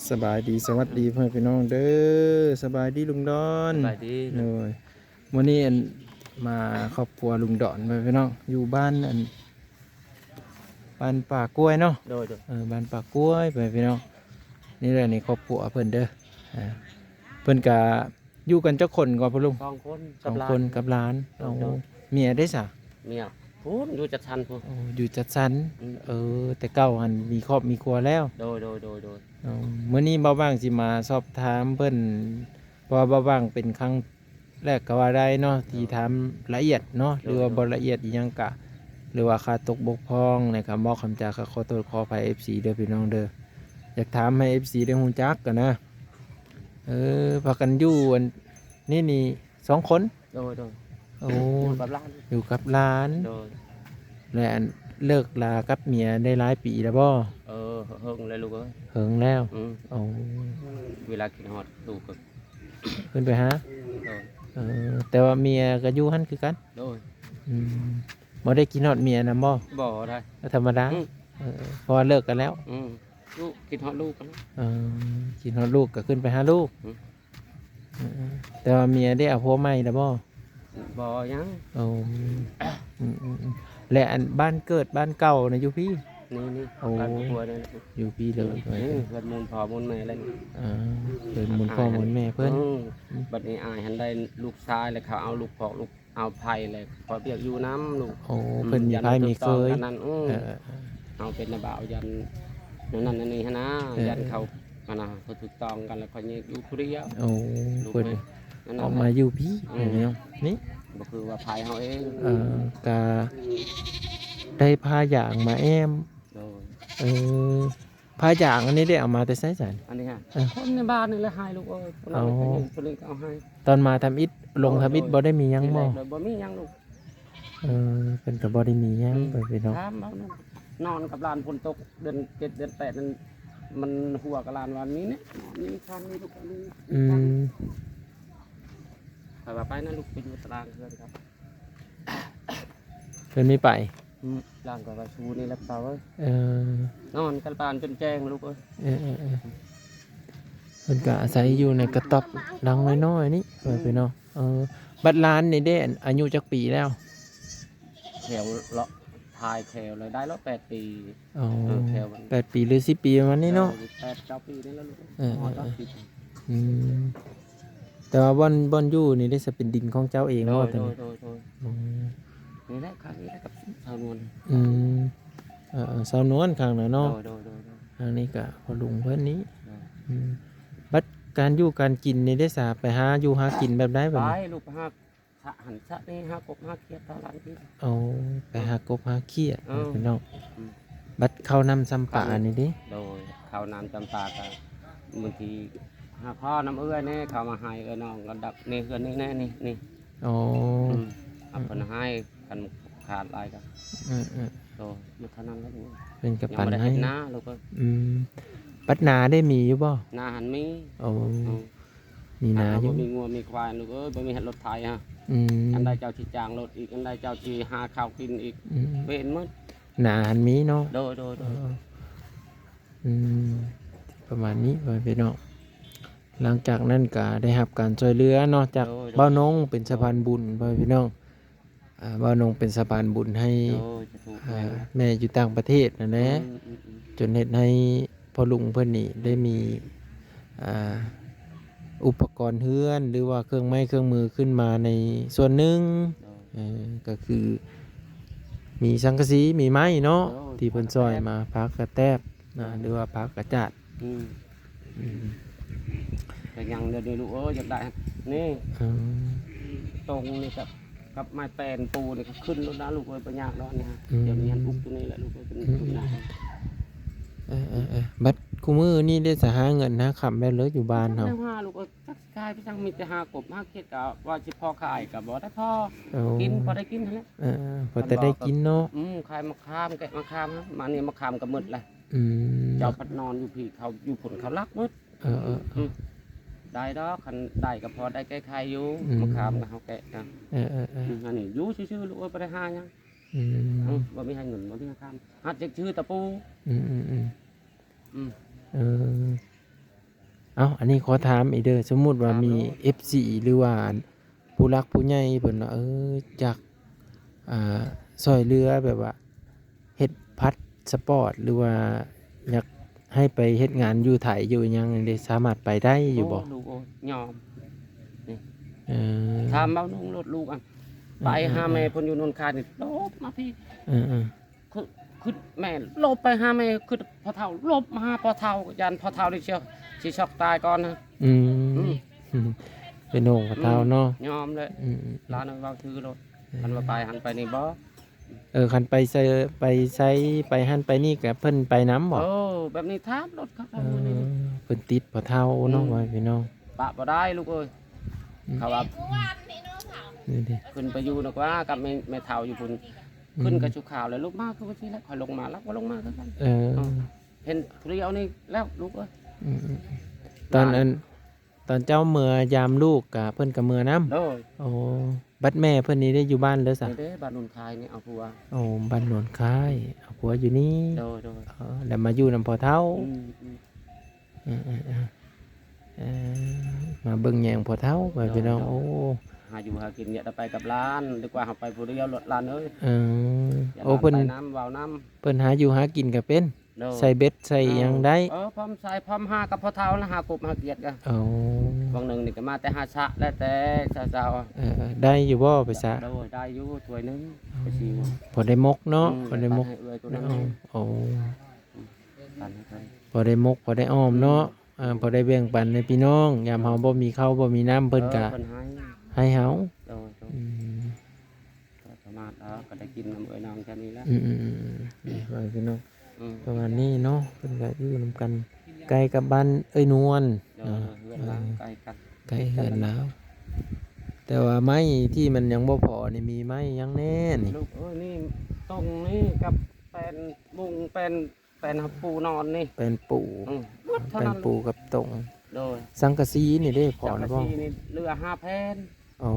ສະບາຍດີ ສະຫວັດດີພໍ່ແມ່ພີ່ນ້ອງເດີ. ສະບາຍດີລຸງດອນ. ສະບາຍດີ. ໂດຍ ມື້ນີ້ອັນ ມາຄອບຄົວລຸງດອນ ພໍ່ແມ່ພີ່ນ້ອງ ຢູ່ບ້ານອັນ ບ້ານປ່າກ້ວຍເນາະ. ໂດຍໆ. ເອີ ບ້ານປ່າກ້ວຍ ພໍ່ແມ່ພີ່ນ້ອງ. ນີ້ແຫຼະ ນີ້ຄອບຄົວເພິ່ນເດີ. ອ່າ ເພິ່ນກະ ຢູ່ກັນຈັກຄົນກໍພໍ່ລຸງ? ສອງຄົນ ສອງຄົນກັບຫຼານ. ກັບຫຼານ. ໂດຍໆ. ໂອ້ ເມຍເດ້ສະ? ເມຍພຸ້ນ ຢູ່ຈັດສັນພຸ້ນ. ໂອ້ ຢູ່ຈັດສັນ. ອືມ. ເອີ ແຕ່ເກົ່າຫັ້ນມີຄອບມີຄົວແລ້ວ. ໂດຍໆໆໆ. ເອີ ມື້ນີ້ບ່າວຫວ່າງຊິມາສອບຖາມເພິ່ນ ເພາະວ່າບ່າວຫວ່າງເປັນຄັ້ງແລກກໍວ່າໄດ້ເນາະ ທີ່ຖາມລະອຽດເນາະ. ໂດຍໆ. ຫຼືວ່າບໍ່ລະອຽດອີ່ຫຍັງກະ ຫຼືວ່າຂາດຕົກບົກຜ່ອງ ແລ້ວກໍເວົ້າຄຳຈາກໍຂໍໂທດຂໍອະໄພເອັຟຊີເດີພີ່ນ້ອງເດີ. ຢາກຖາມໃຫ້ເອັຟຊີໄດ້ຮູ້ຈັກກັນນະ. ເອີ ພາກັນຢູ່ອັນນີ້ນີ້ສອງຄົນ? ໂດຍໆ. ໂອ້ ຢູ່ກັບຫຼານ. ຢູ່ກັບຫຼານ. ໂດຍ. ແລະ ອັນ ເລີກລາກັບເມຍໄດ້ຫຼາຍປີແລ້ວບໍ່? ເອີ ເຫິງແລ້ວລູກເອີຍ. ເຫິງແລ້ວ. ອືມ. ໂອ້ ເວລາຄິດຮອດລູກກໍຂຶ້ນໄປຫາ. ໂດຍ. ເອີ ແຕ່ວ່າເມຍກໍຢູ່ຫັ້ນຄືກັນ? ໂດຍ. ອືມ. ບໍ່ໄດ້ຄິດຮອດເມຍນຳບໍ່? ບໍ່ໄດ້. ກໍທຳມະດາ. ອືມ. ເອີ ເພາະວ່າເລີກກັນແລ້ວ. ອືມ. ລູກ ຄິດຮອດລູກກັນ. ເອີ ຄິດຮອດລູກກໍຂຶ້ນໄປຫາລູກ. ອືມ. ເອີ ແຕ່ວ່າເມຍໄດ້ເອົາຜົວໃໝ່ແລ້ວບໍ່? ບໍ່ຍັງ. ໂອ້ ອືມໆໆ. ແລະ ອັນ ບ້ານເກີດບ້ານເກົ່ານະຢູ່ພີ້? ນີ້ໆ. ໂອ້ ບ້ານຄອບຄົວນີ້ແຫຼະ ຢູ່ພີ້ເລີຍ. ນີ້ເຮືອນມູນພໍ່ມູນແມ່ແລ້ວນີ້. ອ່າ ເຮືອນມູນພໍ່ມູນແມ່ເພິ່ນ. ອືມ. ອືມ. ບັດນີ້ອ້າຍຫັ້ນໄດ້ລູກຊາຍ ແລ້ວເຂົາເອົາລູກພອກລູກ ເອົາໃຜແລ້ວ ຂໍວຽກຢູ່ນຳລູກ. ໂອ້ ອືມ. ເພິ່ນມີໃຜມີເຄີຍ. ອືມ. ເອີໆໆ. ເຮົາເປັນນາບ່າວຢ້ານນັ້ນນັ້ນນີ້ຫັ້ນນະ. ເອີ. ຢ້ານເຂົາ ອັນນະ ເຂົາຖືກຕ້ອງກັນແລ້ວ ຂ້ອຍແຍກຢູ່ຜູ້ດຽວ. ໂອ້ ລູກເອີຍ. ເພິ່ນອອກມາຢູ່ພີ້. ອືມ. ນີ້ ບໍ່ຄືວ່າໃຜເຮົາເອງ. ເອີ ກະໄດ້ຜ້າຢາງມາແອ້ມ. ໂດຍ. ເອີ ຜ້າຢາງອັນນີ້ໄດ້ເອົາມາແຕ່ໃສຊັ້ນ? ອັນນີ້ຫະ? ເອີ ຄົນໃນບ້ານນີ້ແຫຼະໃຫ້ລູກເອີຍ. ເອົາ ຄົນນັ້ນກໍຍິງ ຄົນນີ້ກໍເອົາໃຫ້. ຕອນມາທຳອິດ ລົງທຳອິດບໍ່ໄດ້ມີຫຍັງບໍ່? ບໍ່ມີຫຍັງລູກ. ເອີ ເພິ່ນກໍບໍ່ໄດ້ມີຫຍັງ. ອືມ. ໄປພີ່ນ້ອງ ຖາມເອົານະ ນອນກັບຫຼານ ຝົນຕົກເດືອນເຈັດເດືອນແປດນັ້ນ ມັນຫົວກັບຫຼານວ່າມີແນ່ ມີຄັນ ມີລູກ ມີ. ອືມ. ຂ້ອຍວ່າໄປນະລູກ ໄປຢູ່ຕາລາງເຮືອນເຂົາ. ເພິ່ນມີໄປ. ອືມ. ຫຼານກໍວ່າຊູນີ້ແຫຼະເຂົາເອີຍ. ເອີ ນອນກັນປານຈົນແຈ້ງລູກເອີຍ. ເອີໆໆ. ເພິ່ນກໍອາໄສຢູ່ໃນກະຕ໊ອບຫຼັງນ້ອຍໆນີ້. ອືມ. ເອີ ພີ່ນ້ອງ. ເອີ ບັດຫຼານນີ້ເດ້ ອາຍຸຈັກປີແລ້ວ? ແຖວເລາະ ຖ່າຍແຖວແລ້ວໄດ້ແລ້ວແປດປີ. ອໍ ເອີ ແຖວ ແປດປີ ຫຼື ສິບປີປະມານນີ້ເນາະ. ເອີ ແປດເກົ້າປີນີ້ແຫຼະລູກ. ເອີໆໆ. ຮອດເກົ້າສິບ. ອືມ. ແຕ່ວ່າບ່ອນ ບ່ອນຢູ່ນີ້ໄດ້ສະເປັນດິນຂອງເຈົ້າເອງບໍ່? ໂດຍໆ. ອືມ. ນີ້ແຫຼະ ຂ້າງນີ້ແຫຼະກັບສາວນວນ. ອືມ. ເອີໆ ສາວນວນຂ້າງນັ້ນເນາະ. ໂດຍໆ. ທາງນີ້ກະພໍ່ລຸງເພິ່ນນີ້. ໂດຍ. ອືມ. ບັດການຢູ່ການກິນນີ້ເດ້ສະ ໄປຫາຢູ່ຫາກິນແບບໃດບັດນີ້? ໄປລູກ ໄປຫາ ສະຫັ້ນສະນີ້ ຫາກົບຫາຂຽດ ຫາຫຼານກິນ. ໂອ້ ໄປຫາກົບຫາຂຽດ. ເອີ ພີ່ນ້ອງ. ອືມ. ບັດເຂົ້ານ້ຳຊຳປານີ້ເດ້? ໂດຍ ເຂົ້ານ້ຳຊຳປາກໍບາງທີຫາພໍ່ນຳເອື້ອຍແດ່ ເຂົາມາໃຫ້ເອື້ອຍນ້ອງກໍດັບໃນເຮືອນນີ້ແດ່ນີ້ ນີ້. ອໍ. ອືມ. ເອົາເພິ່ນໃຫ້ ຄັນຂາດຫຼາຍກໍ. ເອີໆ. ໂດຍ ຢູ່ເທົ່ານັ້ນແຫຼະ. ເປັນກະປັນໃຫ້ນາລູກເອີຍ. ອືມ. ບັດນາໄດ້ມີຢູ່ບໍ່? ນາຫັ້ນມີ. ໂອ້. ອືມ. ມີນາຢູ່ ບໍ່ມີງົວມີຄວາຍລູກເອີຍ ບໍ່ມີລົດໄຖຮະ. ອືມ. ອັນໃດເຈົ້າຊິຈ້າງລົດອີກ ອັນໃດເຈົ້າຊິຫາເຂົ້າກິນອີກ. ອືມ. ເວນໝົດ. ນາຫັ້ນມີເນາະ. ໂດຍໆໆ. ເອີ. ອືມ. ປະມານນີ້ ພໍ່ແມ່ພີ່ນ້ອງ. ຫຼັງຈາກນັ້ນກະໄດ້ຮັບການຊ່ວຍເຫຼືອເນາະ ຈາກ ໂດຍໆ ບ່າວນົງເປັນສະພານບຸນ ພໍ່ແມ່ພີ່ນ້ອງ. ອ່າ ບ່າວນົງເປັນສະພານບຸນໃຫ້ ໂດຍ ສາທຸ ອ່າ ແມ່ນ ແມ່ຢູ່ຕ່າງປະເທດນັ້ນແຫຼະ. ອືມໆໆ. ຈົນເຮັດໃຫ້ພໍ່ລຸງເພິ່ນນີ້ໄດ້ມີ ອ່າ ອຸປະກອນເຮືອນ ຫຼືວ່າເຄື່ອງໄມ້ເຄື່ອງມືຂຶ້ນມາໃນສ່ວນໜຶ່ງ. ໂດຍ. ເອີ ກໍຄືມີສັງກະສີ ມີໄມ້ເນາະ. ໂດຍ. ທີ່ເພິ່ນຊ່ອຍມາ ຝາກະແຕບ ອ່າ ຫຼືວ່າຝາກະຈາດ. ອືມ. ອືມ. ກໍຍັງດຽວນີ້ລູກເອີຍ ຢາກໄດ້ນີ້. ເອີ. ຕົງນີ້ກັບ ກັບໄມ້ແປ້ນປູນີ້ກໍຂຶ້ນໂລດນະລູກເອີຍ ບໍ່ຍາກດອກນີ້. ອືມ. ດຽວນີ້ຫັ້ນອຸກຕົງນີ້ແຫຼະລູກເອີຍ ເປັນ ອືມ ເປັນໜ້າ. ເອີໆໆ. ບັດຄູ່ມື້ນີ້ໄດ້ສະຫາເງິນຫາຄຳແບບເລີຍຢູ່ບ້ານເຮົາ? ແນວຫາລູກເອີຍ ຈັກຊິຂາຍໄປຈັ່ງ ມີແຕ່ຫາກົບຫາຂຽດ ກໍວ່າຊິພໍຂາຍກໍບໍ່ໄດ້ພໍ. ໂອ້. ກິນພໍໄດ້ກິນຫັ້ນແຫຼະ. ເອີໆ. ພໍແຕ່ໄດ້ກິນເນາະ. ອືມ. ຂາຍໝາກຂາມ ແກະໝາກຂາມ ມານີ້ໝາກຂາມກໍໝົດແລ້ວ. ອືມ. ເຈົ້າພັດນອນຢູ່ພີ້ ເຂົາຢູ່ພຸ້ນເຂົາລັກໝົດ. ເອີໆໆ. ອືມ. ໄດ້ດອກ ຄັນໄດ້ກໍພໍໄດ້ແກ້ໄຂຢູ່. ອືມ. ມະຂາມກໍເຮົາແກະນະ. ເອີໆໆ. ອືມ. ອັນນີ້ຢູ່ຊື່ໆ ລູກເອີຍ ບໍ່ໄດ້ຫາຫຍັງ. ອືມ. ອືມ. ບໍ່ມີໃຫ້ເງິນ ບໍ່ມີໃຫ້ຄຳ ຫັດຈັກຊື່ຕະປູ. ອືມໆໆ. ອືມ. ເອີ ເອົ້າ ອັນນີ້ຂໍຖາມອີກເດີ ສົມມຸດວ່າມີເອັຟຊີ ຫຼືວ່າຜູ້ຫຼັກຜູ້ໃຫຍ່ເພິ່ນວ່າ ເອີ ຢາກ ອ່າ ຊ່ອຍເຫຼືອແບບວ່າເຮັດພາສປອດ ຫຼືວ່າຢາກໃຫ້ໄປເຮັດງານຢູ່ໄທຢູ່ຫຍັງນີ້ເດ ສາມາດໄປໄດ້ຢູ່ບໍ່? ໂອ້ ລູກໂອ້ຍ ຍອມ ນີ້ ເອີ ຖາມເບົານຸ່ງໂລດລູກ ອັນ ເອີ ໄປຫາແມ່ເພິ່ນຢູ່ໂນນຄາຍນີ້ ໂລດມາພີ້ ເອີໆ ຄື ຄືແມ່ລົບໄປຫາແມ່ ຄືພໍ່ເຖົ້າລົບມາຫາພໍ່ເຖົ້າ ຢ້ານພໍ່ເຖົ້ານີ້ຊິ ຊິຊັອກຕາຍກ່ອນນະ ອືມ ອືມ ເປັນຫ່ວງພໍ່ເຖົ້າເນາະ ອືມ ຍອມເລີຍ ອືມໆໆ ຫຼານເອີຍ ເວົ້າຖືໂລດ ເອີ ຄັນວ່າໄປຫັ້ນໄປນີ້ບໍ່ ເອີ ຄັນໄປໃສ ໄປໃສ ໄປຫັ້ນໄປນີ້ກະເພິ່ນໄປນຳບໍ່? ເອີ ແບບນີ້ຖາມໂລດ ເຂົາ ເອີ ມື້ນີ້ ເພິ່ນຕິດພໍ່ເຖົ້າເນາະ ອືມ ວ່າພີ່ນ້ອງ ປະບໍ່ໄດ້ລູກເອີຍ ອືມ ເຂົາວ່າ ນີ້ເດ ຂຶ້ນໄປຢູ່ນະກວ່າກັບແມ່ ແມ່ເຖົ້າຢູ່ພຸ້ນ ອືມ ຂຶ້ນກັບສຸຂາວ ແລ້ວລົງມາຄືວ່າຊີ້ແຫຼະ ຂ້ອຍລົງມາ ລາວກໍລົງມາຄືກັນ ເອີ ເອີ ເຫັນຜູ້ດຽວນີ້ແລ້ວລູກເອີຍ ອືມໆ ຕອນອັນ ຕອນເຈົ້າເມືອຢາມລູກກະເພິ່ນກະເມືອນຳ ໂດຍ ໂອ້ ບັດແມ່ເພິ່ນນີ້ໄດ້ຢູ່ບ້ານເດີຊະ ນີ້ເດ້ ບ້ານໂນນຄາຍນີ້ເອົາຜົວ ໂອ້ ບ້ານໂນນຄາຍ ເອົາຜົວຢູ່ນີ້ ໂດຍໆ ເອີ ແລ້ວມາຢູ່ນຳພໍ່ເຖົ້າ ອືມໆ ເອີໆໆ ເອີ ມາເບິ່ງແຍງພໍ່ເຖົ້າ ພີ່ນ້ອງ ໂດຍໆ ໂອ້ ຫາຢູ່ຫາກິນ ຢາກໄດ້ໄປກັບຫຼານ ດີກວ່າເຮົາໄປຜູ້ດຽວໂລດຫຼານເອີຍ ເອີ ໂອ້ ເພິ່ນ ໄປນຳ ເວົ້ານຳ ເພິ່ນຫາຢູ່ຫາກິນກະເປັນ ໂດຍ ໃສ່ເບັດໃສ່ຫຍັງໄດ້ ເອີ ເອີ ພ້ອມໃສ່ພ້ອມຫາກັບພໍ່ເຖົ້ານະ ຫາກົບຫາກຽດກະ ໂອ້ ຫວ່າງໜຶ່ງນີ້ກະມາແຕ່ຫາສະ ແລ້ວແຕ່ເຊົ້າໆ ເອີ ເອີ ໄດ້ຢູ່ບໍ່ໄປສະ? ໂດຍ ໄດ້ຢູ່ຖ້ວຍໜຶ່ງ ອໍ ໄປຊິ ພໍໄດ້ໝົກເນາະ ອືມ ພໍໄດ້ໝົກ ໃຫ້ເອື້ອຍໂຕນັ້ນ ໂອ້ ອືມ ພໍໄດ້ໝົກ ພໍໄດ້ອອມເນາະ ອືມ ເອີ ພໍໄດ້ແບ່ງປັນໃຫ້ພີ່ນ້ອງ ຍາມເຮົາ ໂດຍ ບໍ່ມີເຂົ້າບໍ່ມີນ້ຳ ເພິ່ນກະ ເອີ ເພິ່ນໃຫ້ ໃຫ້ເຮົາ ໂດຍໆ ອືມ ກໍປະມາດເອົາ ກໍໄດ້ກິນນຳເອື້ອຍນ້ອງແຄ່ນີ້ແຫຼະ ອືມໆໆ ນີ້ວ່າພີ່ນ້ອງ ອືມ ປະມານນີ້ເນາະ ເພິ່ນກໍຢູ່ນຳກັນ ໃກ້ກັບບ້ານເອື້ອຍນວນ ໂດຍ ເນາະ ເຮືອນລາວ ເອີ ໃກ້ກັນ ໃກ້ເຮືອນລາວ ແຕ່ວ່າໄມ້ທີ່ມັນຍັງບໍ່ພໍນີ້ ມີໄມ້ຫຍັງແດ່ນີ້? ລູກເອີຍ ນີ້ຕົງນີ້ກັບແປ້ນມຸງ ແປ້ນ ແປ້ນປູນອນນີ້ ແປ້ນປູ ອືມ ໝົດເທົ່ານັ້ນ ແປ້ນປູກັບຕົງ ໂດຍ ສັງກະສີນີ້ເດ້ ພໍແລ້ວບໍ່? ສັງກະສີນີ້ເຫຼືອຫ້າແຜ່ນ ໂອ້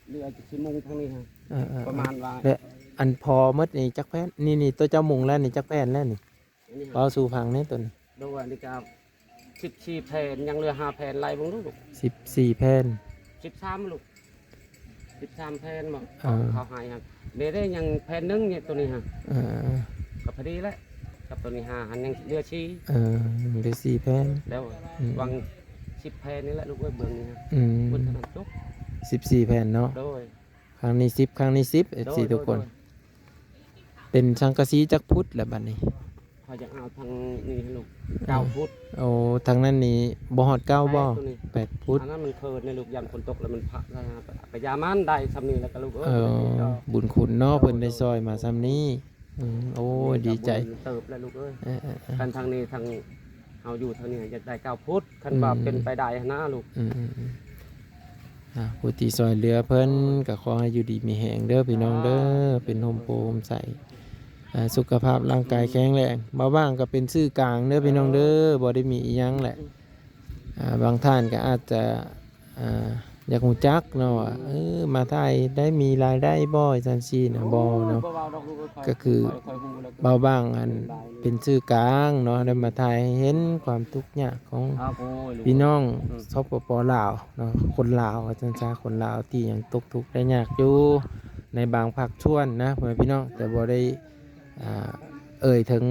ເຫຼືອຊິມຸງທາງນີ້ຫັ້ນ ເອີໆໆ ປະມານວ່າ ແລະ ອັນພໍໝົດນີ້ຈັກແຜ່ນ? ນີ້ໆ ໂຕເຈົ້າມຸງແລ້ວນີ້ຈັກແຜ່ນແລ້ວນີ້? ອັນນີ້ ເວົ້າສູ່ຟັງແດ່ໂຕນີ້ ໂດຍ ອັນນີ້ກໍສິບສີ່ແຜ່ນ ຍັງເຫຼືອຫ້າແຜ່ນ ໄລ່ເບິ່ງດູລູກ ສິບສີ່ແຜ່ນ ສິບສາມລູກ ສິບສາມແຜ່ນບໍ? ເອີ ເຂົາໃຫ້ຫັ້ນ ເດ ເດ ຍັງແຜ່ນໜຶ່ງນີ້ ໂຕນີ້ຫັ້ນ ເອີ ກໍພໍດີແຫຼະ ກັບໂຕນີ້ຫ້າຫັ້ນ ຍັງເຫຼືອສີ່ ເອີ ເຫຼືອສີ່ແຜ່ນ ແລ້ວ ອືມ ຫວ່າງສິບແຜ່ນນີ້ແຫຼະລູກເອີຍ ເບື້ອງນີ້ຫັ້ນ ອືມ ເບິດເທົ່ານັ້ນຈົບ ສິບສີ່ແຜ່ນເນາະ ໂດຍ ຂ້າງນີ້ສິບ ຂ້າງນີ້ສິບ ເອັຟຊີ ໂດຍ ທຸກຄົນ ໂດຍ ເປັນສັງກະສີຈັກຟຸດລະບັດນີ້? ຂ້ອຍຢາກເອົາທາງນີ້ໃຫ້ລູກ ເອີ ເກົ້າຟຸດ ໂອ້ ທາງນັ້ນນີ້ບໍ່ຮອດເກົ້າບໍ? ແປດ ໂຕນີ້ ແປດຟຸດ ອັນນັ້ນມັນເຂີນໃນລູກ ຢ້ານຝົນຕົກແລ້ວມັນພະ ກະຢ່າມັນ ໄດ້ຊ່ຳນີ້ແລ້ວກະລູກເອີຍ ເອີ ບຸນຄຸນເນາະ ໂດຍ ເພິ່ນໄດ້ຊ່ອຍມາຊ່ຳນີ້ ໂດຍ ອືມ ໂອ້ຍ ດີໃຈ ບຸນເຕີບແລ້ວລູກເອີຍ ເອີໆໆ ຄັນທາງນີ້ ທາງເຮົາຢູ່ທາງນີ້ຢາກໄດ້ເກົ້າຟຸດ ຄັນວ່າ ອືມ ເປັນໄປໄດ້ຫັ້ນນະລູກ ອືມໆໆ ອ່າ ຜູ້ທີ່ຊ່ອຍເຫຼືອເພິ່ນ ໂດຍ ກໍຂໍໃຫ້ຢູ່ດີມີແຮງເດີພີ່ນ້ອງເດີ ສາທຸ ເປັນຮົ່ມໂພຮົ່ມໄຊ ອ່າ ສຸຂະພາບຮ່າງກາຍແຂງແຮງ ອືມ ເບົາບາງກໍເປັນຊື່ກາງເດີພີ່ນ້ອງເດີ ເອີ ບໍ່ໄດ້ມີອີ່ຫຍັງແຫຼະ ອືມ ອ່າ ບາງທ່ານກໍອາດຈະ ອ່າ ຢາກຮູ້ຈັກເນາະວ່າ ອືມ ເອີ ມາໄທໄດ້ມີລາຍໄດ້ບໍ່ ຈັ່ງຊີ້ນະ ໂອ້ ບໍ່ເນາະ ບໍ່ເວົ້າດອກລູກເອີຍ ຂ້ອຍ ກໍຄື ຂ້ອຍຮູ້ແລ້ວ ເບົາບາງອັນ ເປັນຊື່ກາງເນາະ ໄດ້ມາຖ່າຍໃຫ້ເຫັນຄວາມທຸກຍາກຂອງ ໂອ້ຍ ພີ່ນ້ອງ ອືມ ສປປ ລາວເນາະ ຄົນລາວວ່າຊັ້ນຊະ ຄົນລາວທີ່ຍັງຕົກທຸກໄດ້ຍາກຢູ່ໃນບາງພາກສ່ວນນະ ພໍ່ແມ່ພີ່ນ້ອງ ແຕ່ບໍ່ໄດ້ ອ່າ ເອີ່ຍເຖິງ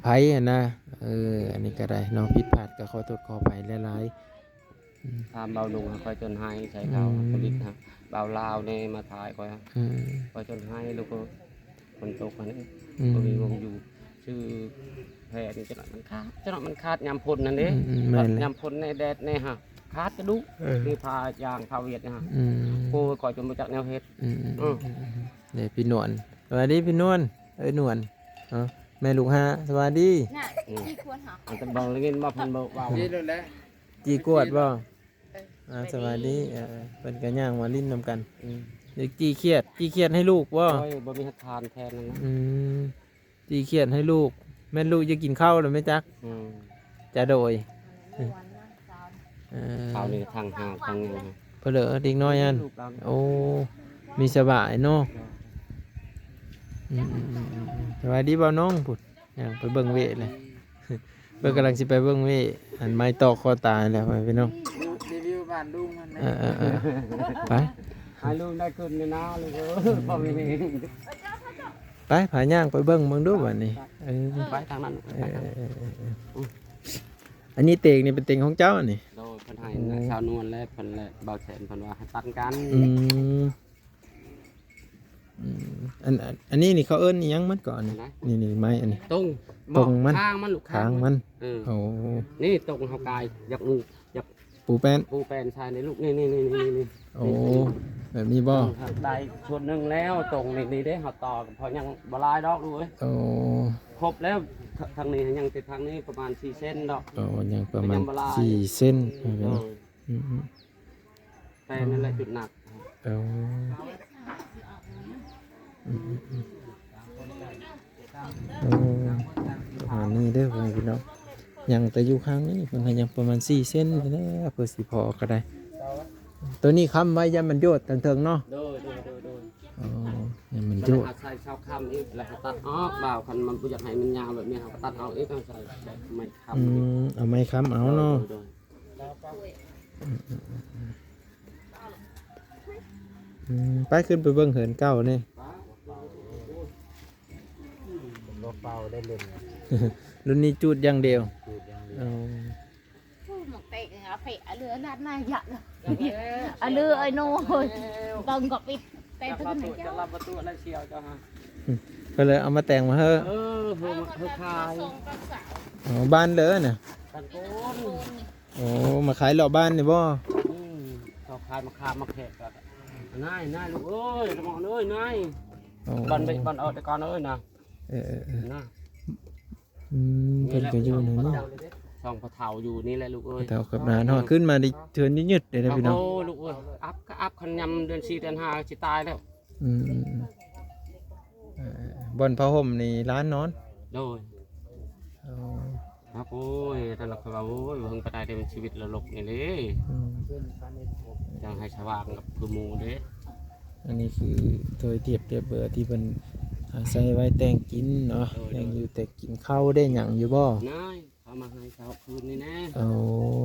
ໃຜຫັ້ນນະ ເອີ ອັນນີ້ກໍໄດ້ເນາະ ຜິດພາດກໍຂໍໂທດຂໍອະໄພຫຼາຍໆ. ອືມ ຖາມເບົານຸ່ງ ຂ້ອຍຈົນໄຫ້ໃສ່ເຂົາ ອືມ ທຳອິດຫັ້ນ ເບົາລາວນີ້ມາຖ່າຍຂ້ອຍ ອືມ ຂ້ອຍຈົນໄຫ້ ລູກເອີຍ ຝົນຕົກຫັ້ນ ອືມ ບໍ່ມີວງຢູ່ ຊື້ແພນີ້ ຈັກໜ້ອຍມັນຂາດ ຈັກໜ້ອຍມັນຂາດຍາມຝົນຫັ້ນເດ້ ອືມໆ ແມ່ນແຫຼະ ຍາມຝົນແດ່ ແດດແດ່ຫາ ຂາດກະດຸ ເອີ ມີຜ້າຢາງ ຜ້າຫວຽດຫາ ອືມ ໂອ້ຍ ຂ້ອຍຈົນບໍ່ຈັກແນວເຮັດ ອືມໆ ເອີ ເດ້ ພີ່ນວນ ສະບາຍດີພີ່ນວນ ເອີຍ ນວນ ເອີ ແມ່ລູກຫ້າ ສະບາຍດີ ນະ ອືມ ທີ່ຄວນຫາ ອັນຕະບອງໄດ້ຍິນບໍ່ ເພິ່ນເວົ້າ ດີໂລດແຫຼະ ຈີ່ກວດບໍ່? ເອີ ອ່າ ສະບາຍດີ ເອີ ເພິ່ນກໍຍ່າງມາຫຼິ້ນນຳກັນ ອືມ ຈີ່ຂຽດ ຈີ່ຂຽດໃຫ້ລູກບໍ່? ໂອ້ຍ ບໍ່ມີຮັກທານແທນນັ້ນນະ ອືມ ຈີ່ຂຽດໃຫ້ລູກ ແມ່ນລູກຢາກກິນເຂົ້າແລ້ວແມ່ນຈັກ ອືມ ຈະໂດຍ ເອີ ເຂົ້ານີ້ທັງຫາກທັງຫຍັງ ເພິ່ນເລີ ເດັກນ້ອຍຫັ້ນ ໂອ້ ມີສະບາຍເນາະ ເອີ ອືມໆໆໆ ສະບາຍດີເບົາໜອງ ພຸ້ນ ຍ່າງໄປເບິ່ງເວະເລີຍ. ເພິ່ນກຳລັງຊິໄປເບິ່ງເວ ອັນໄມ້ຕອກຄໍຕາຍແລ້ວ ພີ່ນ້ອງ. ຣີວິວບ້ານລຸງຫັ້ນແຫຼະ. ເອີໆໆ ໄປ ໃຫ້ລຸງໄດ້ຂຶ້ນແນ່ນາ ລຸງເອີຍ ພໍ່ແມ່. ໄປ ພາຍ່າງໄປເບິ່ງເບິ່ງດູບັດນີ້. ເອີ ໄປທາງນັ້ນ. ເອີໆໆໆ ອັນນີ້ເຕັງນີ້ເປັນເຕັງຂອງເຈົ້ານີ້? ໂດຍ ເພິ່ນໃຫ້ ອືມ ຊາວນວນ ແລະ ເພິ່ນ ແລະ ບ່າວແສນ ເພິ່ນວ່າໃຫ້ປັນກັນ. ອືມ ອືມ ອັນ ອັນ ອັນນີ້ນີ້ເຂົາເອີ້ນອີ່ຫຍັງມັນເກາະນີ້? ອັນໃດ? ນີ້ໆ ໄມ້ອັນນີ້ ຕົງ ຕົງມັນ ຄາງມັນລູກ ຄາງມັນ. ເອີ ໂອ້ ນີ້ຕົງເຮົາກາຍ ຢາກ ຢາກປູແປ້ນ ປູແປ້ນໃສ່ໃນລູກ ນີ້ໆໆໆ. ໂອ້ ແບບນີ້ບໍ່? ເອີ ໄດ້ສ່ວນໜຶ່ງແລ້ວ ຕົງນີ້ ນີ້ເດ້ ເຮົາຕໍ່ ເພາະຍັງບໍ່ຫຼາຍດອກລູກເອີຍ. ໂອ້ ຄົບແລ້ວ ທາງນີ້ຍັງແຕ່ທາງນີ້ປະມານສີ່ເຊັນດອກ. ໂອ້ ຍັງປະມານສີ່ເຊັນ. ໂດຍ ອືມ ແຕ່ນັ້ນແຫຼະຈຸດໜັກ. ເອີ ອືມໆໆ ໂອ້ ປະມານນີ້ເດີພໍ່ແມ່ພີ່ນ້ອງ. ຍັງແຕ່ຢູ່ຂ້າງນີ້ ເພິ່ນໃຫ້ຍັງປະມານສີ່ເຊັນນີ້ແຫຼະ ເພື່ອຊິພໍກໍໄດ້. ໂຕນີ້ຄ້ຳໄວ້ ຢ້ານມັນໂຍດທາງເທິງເນາະ. ໂດຍໆໆໆ ອໍ ຢ້ານມັນໂຍດ. ໃສ່ຊາວຄ້ຳອີກ ແລ້ວເຮົາຕັດອອກ ບ່າວ ຄັນມັນບໍ່ຢາກໃຫ້ມັນຍາວແບບນີ້ ເຮົາກໍຕັດອອກອີກ ເຮົາໃສ່ໄມ້ຄ້ຳ. ອືມ ເອົາໄມ້ຄ້ຳເອົາເນາະ. ໂດຍໆ ອືມ ອືມ ໄປ ຂຶ້ນໄປເບິ່ງເຮືອນເກົ່ານີ້. ເປັນບໍ່ເປົ່າໄດ້ເຫຼັ້ນ ລຸ້ນນີ້ຈູດຢ່າງດຽວ ຈູດຢ່າງດຽວ. ອໍ ໝາກເຕະ ອາເພະ ອາເລືອ ລາດໜ້າ ຢະ ອາເລືອ ໄອ້ໂນ ເບິ່ງກໍປິດ ເຕະ ຈະລຳປະຕູ ຈະລຳປະຕູ ລະຊຽວເຈົ້າຫາ ເພິ່ນເລີຍເອົາມາແຕ່ງມາໃຫ້. ເອີ ເພິ່ນ ເພິ່ນຂາຍ. ອໍ ບ້ານເລີນະ? ບ້ານໂກນ. ໂອ້ ມາຂາຍເລາະບ້ານນີ້ບໍ່? ອືມ ເຂົາຂາຍມາຂາມມາແຂກກໍ ນາຍ ນາຍ ລູກເອີຍ ສະໝອນເອີຍ ນາຍ. ອໍ ບ້ານ ບ້ານອອກແຕ່ກ່ອນເອີຍນະ. ເອີໆໆ ນະ ອືມ ເພິ່ນກໍຢູ່ນີ້ເນາະ ຊ່ອງພໍ່ເຖົ້າຢູ່ນີ້ແຫຼະລູກເອີຍ. ພໍ່ເຖົ້າກັບຫຼານເນາະ ຂຶ້ນມາໄດ້ເທື່ອຍືດໆເດ້ພີ່ນ້ອງ. ໂອ້ ລູກເອີຍ ອັບກໍອັບ ຄັນຍາມເດືອນສີ່ເດືອນຫ້າຊິຕາຍແລ້ວ. ອືມ ເອີ ບ່ອນຜ້າຫົ່ມນີ້ຮ້ານນອນ. ໂດຍ. ອໍ ຄັບ ໂອ້ຍ ແຕ່ລະຄົນວ່າ ໂອ້ຍ ເພິ່ງປານໃດ ແຕ່ມັນຊີວິດນະລົກນີ້ເດ້. ອືມ ຢາກໃຫ້ສະຫວ່າງກັບຄືໝູ່ເດ້. ອັນນີ້ຄືຖ້ວຍທຽບ ທຽບເບີທີ່ເພິ່ນ ອາ ໃຊ້ໄວ້ແຕ່ງກິນເນາະ. ໂດຍໆ ແຕ່ງຢູ່ແຕ່ງກິນ ເຂົ້າໄດ້ຫຍັງຢູ່ບໍ່? ນາຍ ເອົາມາໃຫ້ເຊົ້າຄືນນີ້ນະ. ໂອ້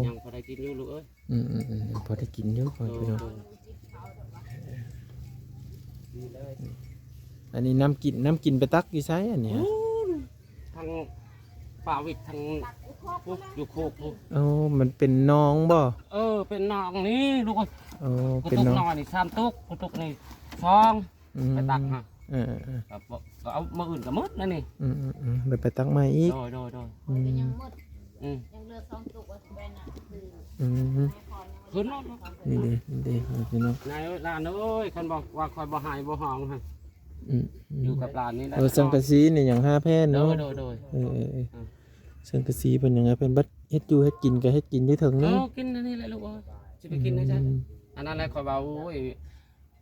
ຍັງພໍໄດ້ກິນຢູ່ລູກເອີຍ. ອືມໆໆ ພໍໄດ້ກິນຢູ່ ພໍ່ແມ່ພີ່ນ້ອງ. ໂດຍໆ ອັນນີ້ນ້ຳກິນ ນ້ຳກິນໄປຕັກຢູ່ໃສອັນນີ້? ໂອ້ຍ ທາງປ່າວິກ ທາງ ພຸ້ນ ຢູ່ໂຄກພຸ້ນ. ໂອ້ ມັນເປັນໜອງບໍ່? ເອີ ເປັນໜອງນີ້ລູກເອີຍ. ໂອ້ ເປັນໜອງ ກະຕຸກນ້ອຍນີ້ສາມຕຸກ ກະຕຸກນີ້ສອງ. ອືມ ໄປຕັກຫາ. ເອີໆໆ ກໍບໍ່ ກໍເອົາມື້ອື່ນກໍໝົດແລ້ວນີ້. ອືມໆໆ ໄດ້ໄປຕັກໃໝ່ອີກ. ໂດຍໆໆ ອືມ ອືມ ຍັງເຫຼືອສອງຕຸກວ່າຊິໄປນະ. ອືມ ຂຶ້ນລົດເນາະ. ນີ້ເດ້ ນີ້ເດ້ພີ່ນ້ອງ. ນາຍເອີຍ ຫຼານເອີຍ ຄັນບໍ່ວ່າຂ້ອຍບໍ່ໃຫ້ບໍ່ຮ້ອງຫັ້ນ. ອືມ ຢູ່ກັບຫຼານນີ້ແຫຼະ. ເອີ ສັງກະສີນີ້ຫຍັງຫ້າແຜ່ນເນາະ. ໂດຍໆໆ ເອີໆໆ ອືມ ສັງກະສີເພິ່ນຫຍັງໃຫ້ເພິ່ນ ບັດເຮັດຢູ່ເຮັດກິນກໍເຮັດກິນຢູ່ເທິງນີ້. ເອີ ກິນອັນນີ້ແຫຼະລູກເອີຍ ຊິໄປກິນໃນໃສ? ອືມ ອັນນັ້ນແຫຼະຂ້ອຍວ່າ ໂອ້ຍ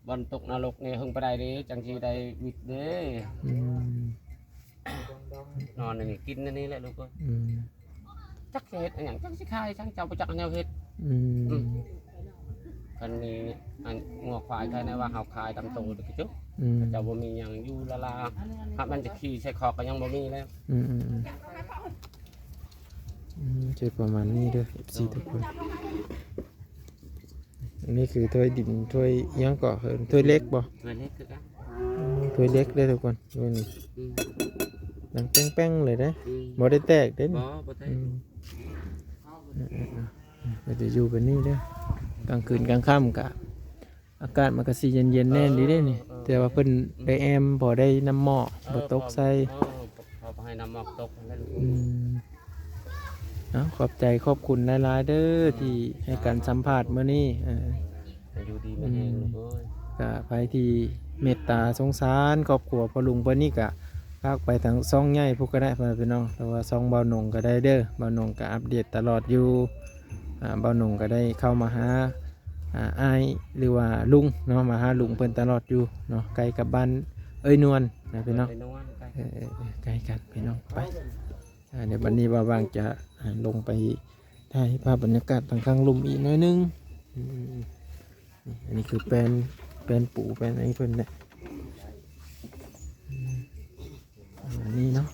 ບ່ອນຕົກນະລົກນີ້ເຫິງປານໃດເດ້ ຈັ່ງຊິໄດ້ວິດເດ້. ອືມ ນອນໃນນີ້ກິນໃນນີ້ແຫຼະລູກເອີຍ. ອືມ ຈັກຊິເຮັດອີ່ຫຍັງ ຈັກຊິຂາຍ ຈັ່ງເຈົ້າບໍ່ຈັກແນວເຮັດ. ອືມ ອືມ ຄັນມີອັນງົວຄວາຍ ໃຄແນ່ວ່າເຮົາຂາຍຕາມໂຕ ອືມ ເຈົ້າບໍ່ມີຫຍັງຢູ່ລະລາ ຫາກມັນຈະຂີ່ໃສ່ຄອກກໍຍັງບໍ່ມີແລ້ວ. ອືມໆໆ ອືມ ຈະປະມານນີ້ເດີ ເອັຟຊີ ທຸກຄົນ. ອັນນີ້ຄືຖ້ວຍດິນ ຖ້ວຍຫຍັງເກາະ ເອີ້ນຖ້ວຍເຫຼັກບໍ່? ຖ້ວຍເຫຼັກຄືກັນ. ອືມ ຖ້ວຍເຫຼັກເດີທຸກຄົນ ເບິ່ງນີ້. ອືມ ດັງແປ້ງໆເລີຍເດ້. ອືມ ບໍ່ໄດ້ແຕກເດ້ນີ້. ບໍ່ ບໍ່ແຕກ. ອືມ ເອີໆໆ ກໍຈະຢູ່ແບບນີ້ເດີ ກາງຄືນກາງຄ່ຳກະ ອາກາດມັນກໍຊິເຢັນໆແດ່ດີເດ້ນີ້. ເອີໆ ແຕ່ວ່າເພິ່ນໄດ້ແອ້ມ ພໍໄດ້ນ້ຳໝອກ ເອີ ບໍ່ຕົກໃສ່. ເອີ ພໍ ພໍໃຫ້ນ້ຳໝອກຕົກຫັ້ນແຫຼະ. ອືມ ເອົາ ຂອບໃຈຂອບຄຸນຫຼາຍໆເດີ ເອີ ທີ່ໃຫ້ການສຳພາດມື້ນີ້. ເອີ ໃຫ້ຢູ່ດີມີແຮງ ອືມ ລູກເອີຍ. ກະໃຜທີ່ເມດຕາສົງສານຄອບຄົວພໍ່ລຸງເພິ່ນນີ້ ກະຝາກໄປທາງຊ່ອງໃຫຍ່ພຸ້ນກໍໄດ້ ພໍ່ແມ່ພີ່ນ້ອງ ຫຼືວ່າຊ່ອງບ່າວນົງກໍໄດ້ເດີ. ບ່າວນົງກໍອັບເດດຕະຫຼອດຢູ່. ອ່າ ບ່າວນົງກໍໄດ້ເຂົ້າມາຫາ ອ່າ ອ້າຍ ຫຼືວ່າລຸງເນາະ ມາຫາລຸງເພິ່ນຕະຫຼອດຢູ່ເນາະ ໃກ້ກັບບ້ານເອື້ອຍນວນນະພີ່ນ້ອງ. ເອື້ອຍນວນ ໃກ້ ເອີໆໆ ໃກ້ກັນພີ່ນ້ອງ. ໄປ ອ່າ ດຽວບັດນີ້ບ່າວຫວ່າງຈະ ອ່າ ລົງໄປຖ່າຍພາບບັນຍາກາດທາງຂ້າງລຸ່ມອີກໜ້ອຍໜຶ່ງ. ອືມ ນີ້ ອັນນີ້ຄືແປ້ນ ແປ້ນປູແປ້ນອັນນີ້ເພິ່ນແຫຼະ. ອືມ ອັນນີ້ເນາະ